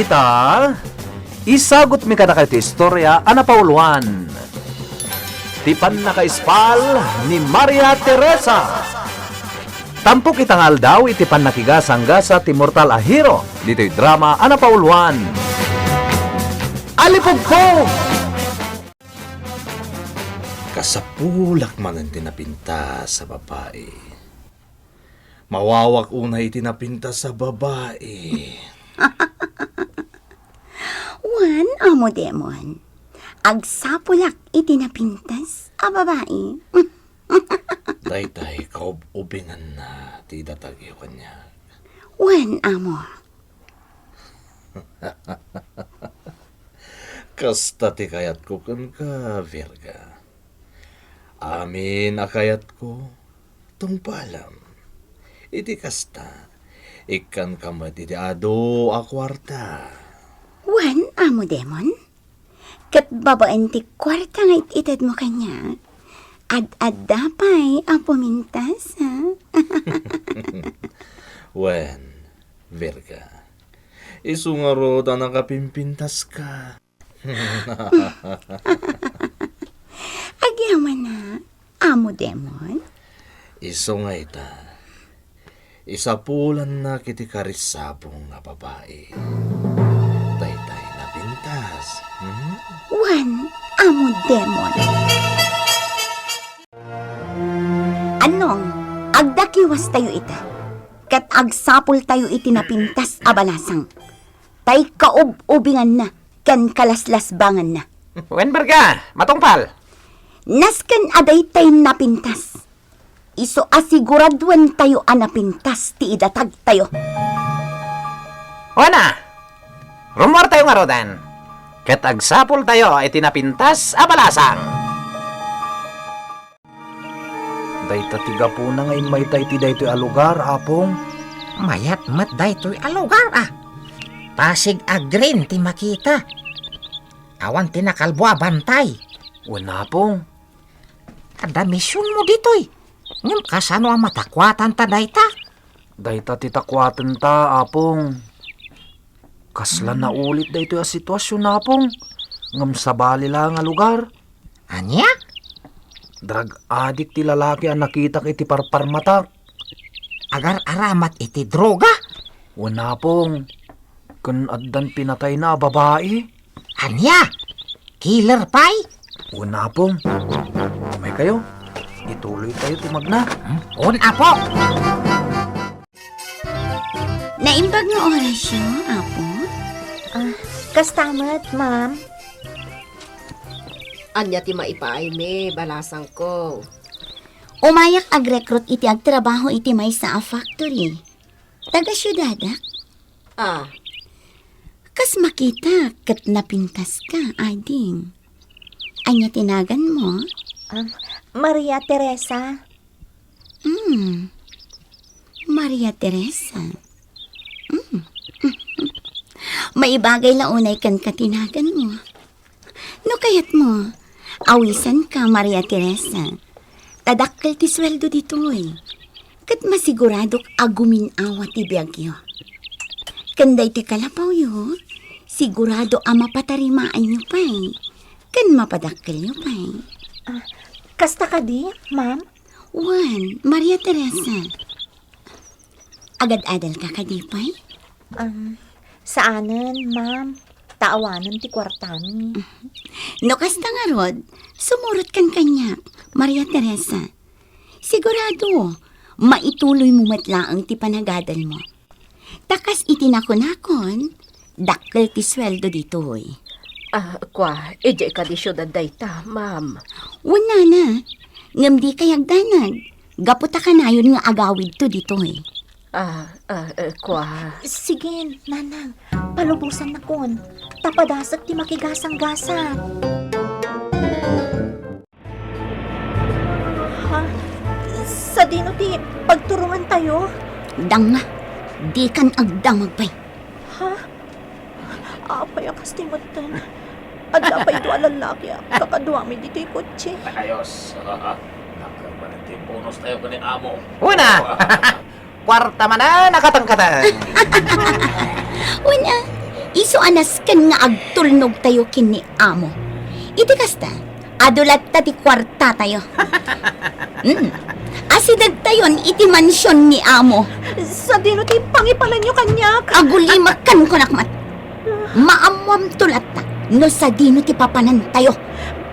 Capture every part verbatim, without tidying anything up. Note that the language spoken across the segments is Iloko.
Ta, isagutmi kadakayo ti istorya a napauluan, ti pannakaispal ni Maria Teresa. Tampok ita nga aldaw iti pannakigasanggasat ti mortal a hero ditoy drama a napauluan, Alipugpog! Kasapulak manen ti napintas a babai. Mawawak unay iti napintas a babai. Wen, Amo Demon. Agsapulak iti napintas a babai. Daytay kaub-ubinganna ti idatagyo kaniak. Wen, Amo. Kasta ti kayatko kenka, Virga. Amin a kayatko, tungpalam. Iti kasta, ikkanka met iti adu a kuarta. Wen, Amo Demon? Ket babaen ti kuarta nga it-itedmo kaniak, ad-adda pay a pumintas, ha? Wen, Virga, isu ngarud a nakapimpintaska. Agyamanak, Amo Demon? Isu nga ita, isapulannak iti karisabong a babai. Daytay napintas, hmm? Wen, Amo Demon. Annong, agdakiwastayo ita, ket agsapultayo iti napintas a balasang. Tay kaub-ubinganna ken kalaslasbanganna. Wen, Virga, matungpal. Nasken a daytay napintas. Isu a siguraduentayo a napintas ti idatagtayo. Wen a, rummuartayo ngaruden, ket agsapultayo iti napintas a balasang. Dayta ti gapuna nga immayta iti daytoy a lugar, Apong. Mayat met daytoy a lugar, a. Pasig a green ti makita. Awan ti nakalbo a bantay. Wen, Apong. Adda misionmo ditoy. Ngem kasano a matakuatanta dayta? Dayta ti takuatenta, Apong. Kasla naulit daytoy a situasion, Apong. Ngem sabali laeng a lugar. Ania? Drug addict ti lalaki a nakitak iti parparmatak. Agar-aramat iti droga? Wen, Apong. Ken addan pinatayna a babai. Ania? Killer pay? Wen, Apong. Umaykayo. Ituloytayo ti magna. Hmm? Wen, Apo. Naimbag nga orasyo, Apo? Ah, kasta met, ma'am. Ania ti maipaaymi, balasangko? Umayak agrekrut iti agtrabaho iti maysa a factory. Taga-siudadak. Ah. Kas makitak ket napintaska, ading. Ania ti naganmo? Um, Maria Teresa. Hmm. Maria Teresa. Hmm. Maibagay la unay kenka ti naganmo. No kayatmo, awisanka, Maria Teresa. Ta dakkel ti sueldo ditoy. Ket masiguradok a gumin-awa ti biagyo. Ken daytoy kalapawyo, sigurado a mapatarimaanyo pay, ken mapadakkelyo pay. Ah, kasta kadi, ma'am? Wen, Maria Teresa. Agad-adalka kadi pay? Um, saanen, ma'am. Ta awanen ti kuartami. No kasta ngarud, sumurotkan kaniak, Maria Teresa. Sigurado, maituloymo met laeng ti panagadalmo. Ta kas iti nakunakon, dakkel ti sueldo ditoy. Ah, kua, idiay kadi siudad dayta, ma'am. Wen, nana, ngem dikay agdanag, gapu ta kanayon nga agawidto ditoy. Ah, ah, eh, kua. Sige, nanang, palubosannakon, ta padasek ti makigasanggasat. Ha? Sadino ti pagturongantayo? Danga, dikan agdamag pay. Ha? Apay a kas ti metten? Adda pay dua a lallaki a kakaduami ditoy kotse. Ayos. Dakkel manen ti bonus tayo ken ni amo. Una! Kuarta manen a katengkateng. Wen a, Isu a nasken nga agtulnogtayo ken ni amo. Iti kasta, adu latta ti kuartatayo. Mm. Asidegtayon iti mansion ni amo. Sadino ti pangipananyo kaniak? Agulimekan, kunak met. Maammoamto latta no sadino ti papanantayo.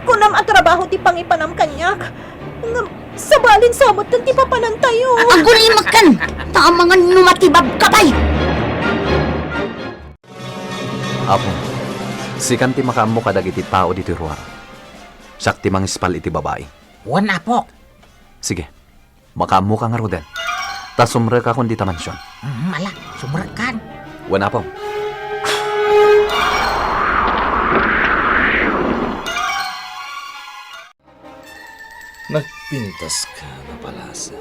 Kunam a trabaho ti pangipanam kaniak. Ngem, sabalin sa metten ti papanantayo. Agulimekan, ta amangan no matibabka pay. Apo, sikan ti makaammo kadagiti tao ditoy ruar. Siak ti mangispal iti babai. Wen, Apo. Sige, makaammoka ngaruden. Ta sumrekakon dita mansion. Mm, ala, sumrekkan. Wen, Apo. Nagpintaska, Napalasa.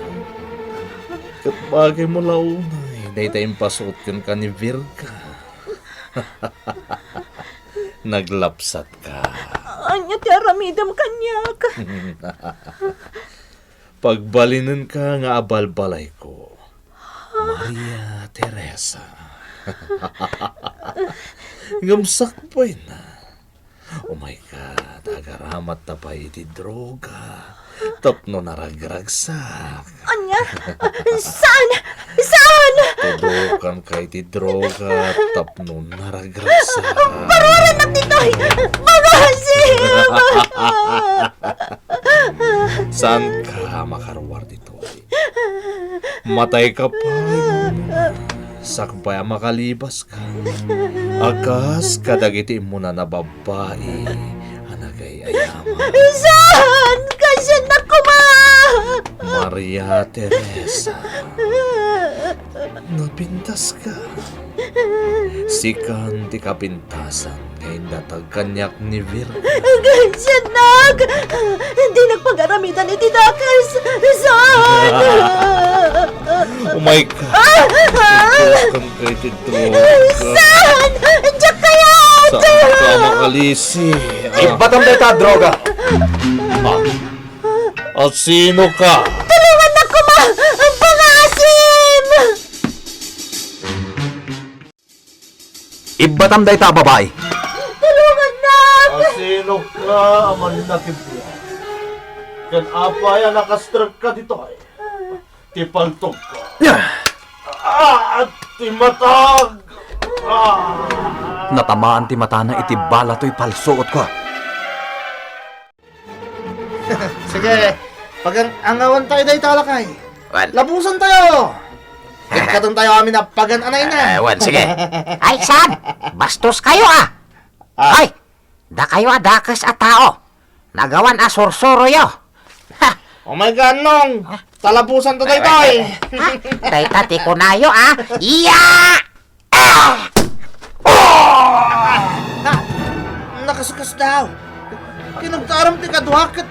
Ket bagaymo la unay dayta impasuot kenka ni Virga. Naglapsatka. Ania ti aramidem kaniak? Pagbalinenka nga abalbalayko, Maria Teresa. Ngem sakbayna, umayka ta agaramatta pay iti droga tapno naragragsak. Ania? Saan? Saan? Tudokanka iti droga tapno naragragsak. Paruarannak ditoy! Babasim! Saanka a makaruar ditoy. Matayka pay. Sakbay a makalibaska a kas kadagiti immunan a babbai a nagay-ayaman. Saan? Kasiannak koma! Maria Teresa, napintaska. Sikan ti kapintasan nga indatag kaniak ni Virgo. Kasiannak! Dinak pag-aramidan iti dakes! Saan? Umayka! Tutukan ka iti droga. Saan? Diak kayat! Saanka makalisi? Ah. Ibbatam dayta a droga! Ah. Asino ka? Tulongannak koma! Pangasim! Ibbatam dayta a babai. Tulongannak! Asino ka a mannakibua? Ken apay a nakastrekka ditoy? Ti paltogko. Ah, ti matag! Ah! Natamaan ti matana iti bala toy palsuotko. Sige, pagan-angawentayo dayta, lakay. Wen. Labusantayo. Ikkatontayo amin a pagan-anayna. Eh, wen, sige. Ay, saan? Bastoskayo, ah. Ah. Ay, dakayo a dakes a tao. Nagawan a sursuroyo. Ha! Oh my God, Nong! Talabusanto daytoy! Ha? Dayta ti kunayo, ah. Iya! Ah! Ah! Nakasukasdaw! Kinugtaram ti kadua ket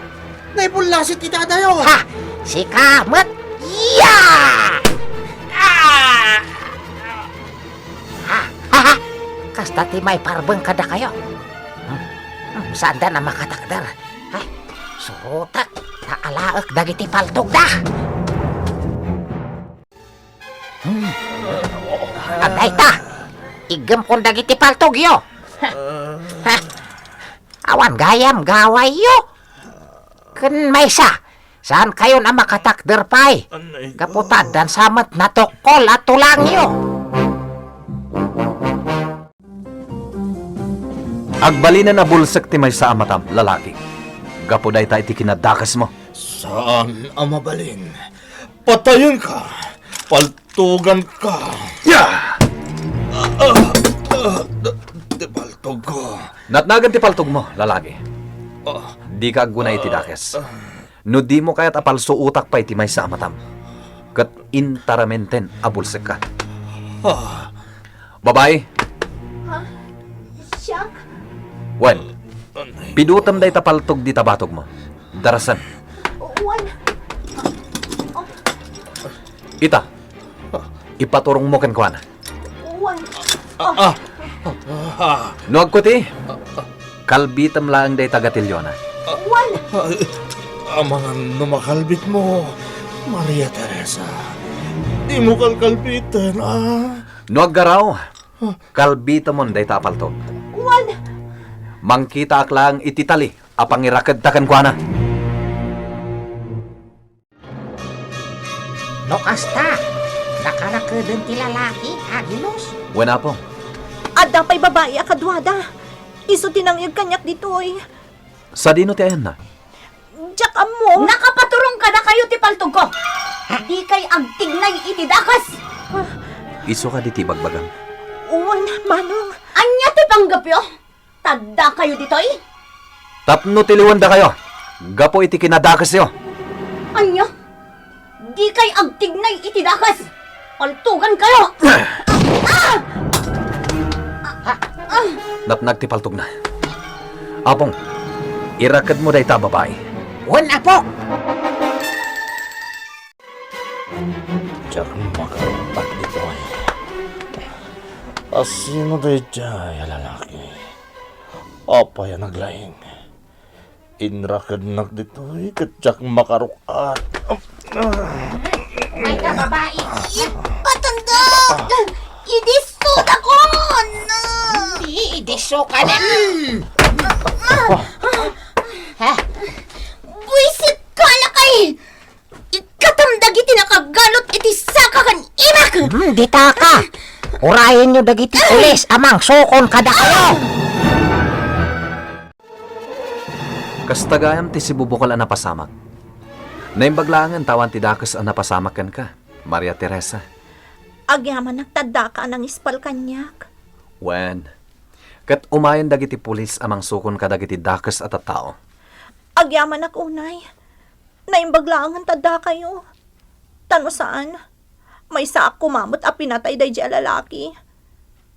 naibullassit iti adayo. Ha! Sika met! Ya! Ah! Ha! Ha! Ha! Kasta ti maiparbeng kadakayo. Hmm. Hmm, saanda a makatakder. Ay, surotek, ta alaek dagiti paltogda. Hmm. Adayta, iggemkon dagiti paltogyo. Ha? Awan gayam gawayyo. Ken maysa, saankayon a makatakder pay. Anay ko. Gapu ta addan sa met natukkol a tulangyo. Agbalinen a bulsek ti maysa a matam, lalaki. Gapu dayta iti kinadakesmo. Saan a mabalin. Patayenka! Paltuganka! Ya! Ah, ah, ah, ti paltogko. Natnagan ti paltogmo, lalaki. Ah. Dika aggunay iti dakes. Ah. No dimo kayat a palsuotak pay ti maysa a matam, ket intaramenten a bulsekka. Ah. Babai! Ha? Siak? Wen, pidutem dayta paltog dita batogmo. Darasen. Wen. Ita, ipaturongmo kenkuana. Wen. Ah, ah, ah, ah. No agkuti, kalbitem laeng dayta gatilyona. Wen. Ah, amangan no makalbitmo, Maria Teresa. Dimo kalkalbiten, ah. No aggaraw, Kalbitemon dayta a paltog. Wen. Mangkitaak laeng iti tali a pangirakedta kenkuana. No kasta, nakarakeden ti lalaki, Angelos. Wen, Apo. Adda pay babai a kaduada. Isu ti nangyeg kaniak ditoy. Sadino ti ayanna? Diak ammo. Nakapaturong kadakayo ti paltogko. Dikay agtignay iti dakes. Isu kadi ti ibagbagam? Wen, Manong. Ania ti panggepyo? Tadda kayo ditoy? Tapno tiliwendakayo gapu iti kinadakesyo. Ania? Dikay agtignay iti dakes. Paltugan kayo. Ah! Ah! Ah! Napnag ti paltogna. Apong, irakedmo dayta a babai. Wen, Apo. Diak makarukkat ditoy. Asino daydiay a lalaki? Apay a naglaing? Inrakednak ditoy ket diak makarukkat. Mayta, babai? Ipatanda! Idissodakon! Di, idissokan. Ha? Buisit ka, lakay! Ikkatam dagiti nakagalot iti saka ken imak! Hmm, ditaka! Urayenyo dagiti pulis a mangsukon kadakayo! Kasta gayam ti sibubukol a napasamak. Naimbag laengen ta awan ti dakes a napasamak kenka, Maria Teresa. Agyamanak ta addaka a nangispal kaniak. Wen, ket umayen dagiti pulis a mangsukon kadagiti dakes a tattao. Agyamanak unay. Naimbag laengen ta addakayo. Ta no saan, maysaak koma met a pinatay daydiay a lalaki.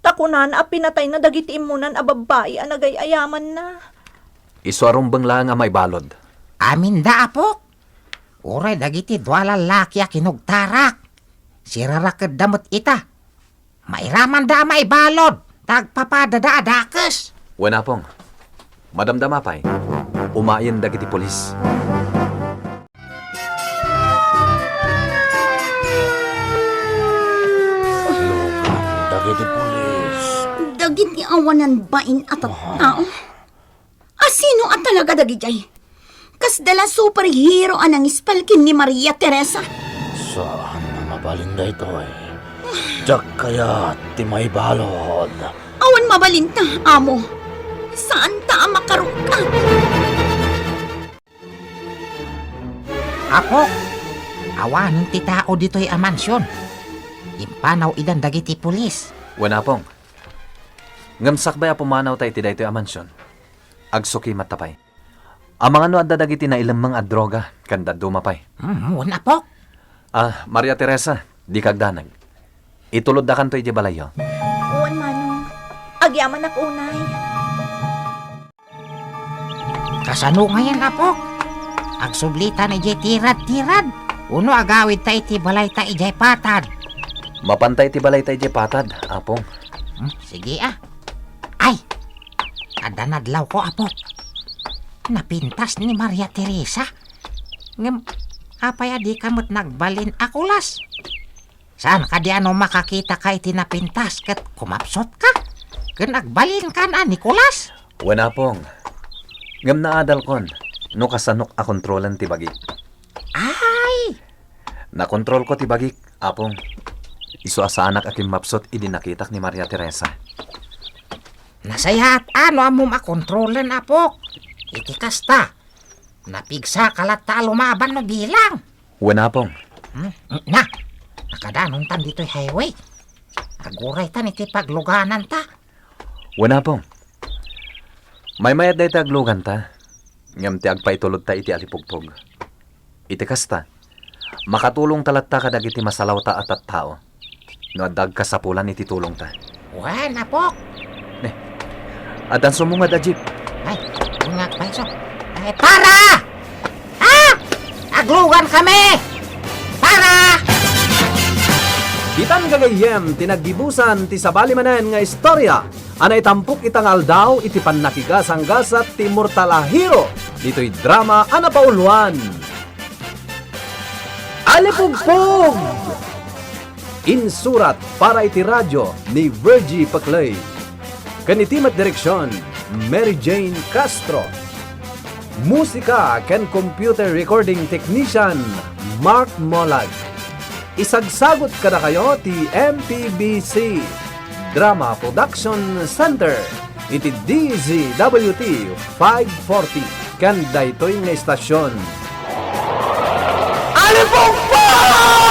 Ta kunana a pinatayna dagiti immunan a babbai a nagay-ayamanna. Isu a rumbeng laeng a maibalud. Aminda, Apok. Uray dagiti dua a lallaki a kinugtarak. Sirarakedda met ita. Mairamanda a maibalud, ta agpapadada a dakes. Wen, Apong. Madamdama pay. Umayen dagiti pulis. Lugan dagiti pulis. Dagiti awanan bain a tattao. Asino a talaga dagidiay? Kasda la superhero a nangispal ken ni Maria Teresa. Saan a mabalin daytoy. Diak kayat ti maibalud. Awan mabalinta, amo. Saanta a makarukkat. Apok, awanen ti tao ditoy a mansion. Impanaw idan dagiti pulis. Wen, Apong. Ngem sakbay a pumanawta iti daytoy a mansion, agsukimatta pay. Amangan no adda dagiti nailemmeng a droga ken dadduma pay. Hmm, wen, Apok. Ah, Maria Teresa, dika agdanag. Ituloddakanto idiay balayyo. Wen, Manong. Agyamanak unay. Kasano ngayen, Apok? Agsublitan idiay tirad-tirad? Wenno agawidta iti balayta idiay patad? Mapanta iti balayta idiay patad, Apong. Hmm, sige, ah. Ay! Adda nadlawko, Apok. Napintas ni Maria Teresa. Ngem, apay a dika met nagbalin a kulas? Saan kadi a no makakitaka iti napintas ket kumapsutka? Ken agbalinkan a ni kulas? Wen, Apong. Ngem naadalkon no kasanok a kontrolen ti bagik. Ay! Nakontrolko ti bagik, Apong. Isu a saanak a kimmapsut idi nakitak ni Maria Teresa. Nasayaat a no ammom a kontrolen, Apok. Iti kasta, napigsaka latta a lumaban no bilang. Wen, Apong. Hmm? Na, nakadanontan ditoy highway. Aguraytan iti paglugananta. Wen, Apong. Maymayat dayta agluganta, ngem ti agpaitulodta iti alipugpog. Iti kasta, makatulongta latta kadagiti masalawta a tattao no adda agkasapulan iti tulongta. Wen, Apok. Ne, addan sumungad a jeep. Ay, wen nga agpayso. Ay, para! Ah! Aglugan kami! Para! Ditan gagayyem ti naggibusan ti sabali manen nga istorya a naitampok ita nga aldaw iti pannakigasanggasat ti immortal a hero ditoy drama a napauluan. Alipugpog! Insurat para iti radio ni Virgie Paclay. Ken iti met direksion, Mary Jane Castro. Musika ken computer recording technician, Mark Molag. Isagsagut kadakayo ti M P B C Drama Production Center iti D Z W T five forty ken daytoy nga istasion. Alipungpong!